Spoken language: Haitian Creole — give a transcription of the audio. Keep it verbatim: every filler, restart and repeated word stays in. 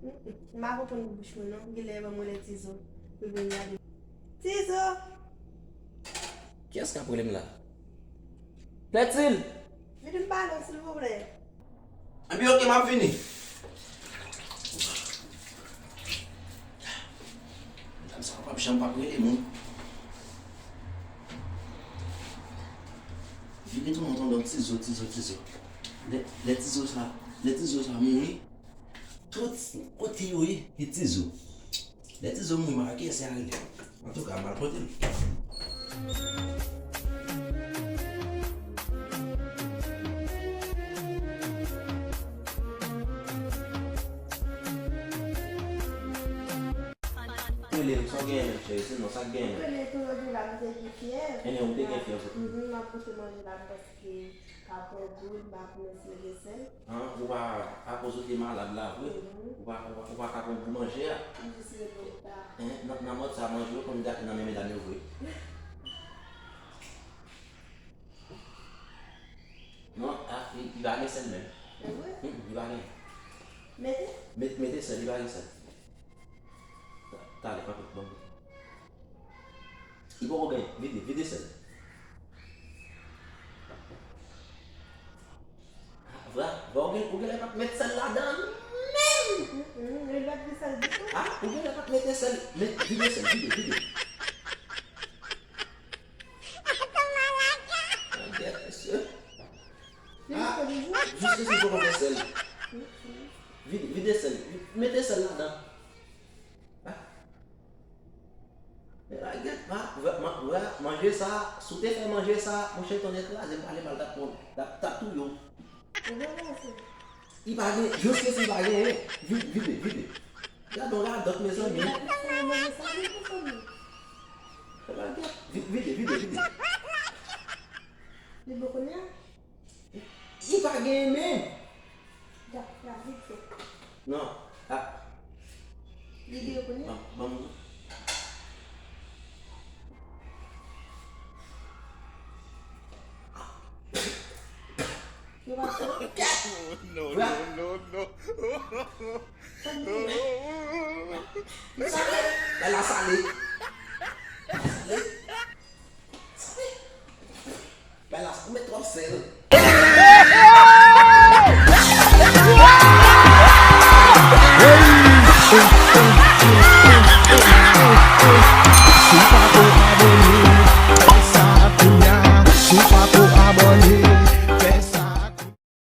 M pa konprann bouch mwen non. Genlè ban mwen lè Tizo. Pou vin gade. Tizo! Kiyès k ap rele m la? Klètil! Vin m pale w, silvouplè. Anben, oke, m ap vini. Medam sa p ap janm p ap rele moun. Vini tounen tonton Tizo, Tizo, Tizo. Lè, lè Tizo sa, lè Tizo sa mouri, tout kote yo ye, se Tizo. Lè Tizo mouri, m pa wè kiyès y a rele. Antouka, m al pote l. Rele m, sa w genyen menm, cheri? Sinon, sa k genyen menm? Rele tou jodi la, m te gen fyèv. Enhen, ou te gen fyèv, se pou. Mhm, m ap pote manje la, m panse ke ka pran gou, m pa konnen si l gen sèl. An, ou pa, akoz ou te malad la, vre? Mhm. Ou pa, ou pa, ou pa ka pran gou manje a? M jis rele w ta. Hen, nan, nan mòd sa, manje yo konn gate nan men medam yo, vre. Non, a, li, li pa gen sèl menm. Se vre? Hmm, li pa gen. Mete? Met, mete sèl, li pa gen sèl. Ta-, talè, kanpe, ban m goute. Li poko gen, vide, vide sèl. Vra, vra, ou gen, ou genlè pa t met sèl ladan menm. Mm, mm, li pa t gen sèl ditou. Ah, ou genlè pa t mete sèl, met, vide sèl, vide, vide. Gèt, mesye. Ah, jiskaske li poko gen sèl. Vide, vide sèl, mete sèl ladan. Ah. Men lagèt, ma-, vra, ma-, vra, manje sa, si w te fè manje sa, monchè, tonnè kraze m, pale mal, t ap pran, t ap, t ap touye w. Li pa gen, jiskaske li pa genyen. Vide, vide, vide. Gade yon radòt, mezanmi. Vide, vide, vide, vide. Li bon kounye a? Li pa genyen menm. Non. Ah. Li gen kounye a? Ban, ban m. Yo pa fè. Non, non, non, non. Sa gen? Bagay la sale. Sale. Sale. Bagay la, ou met twòp sèl.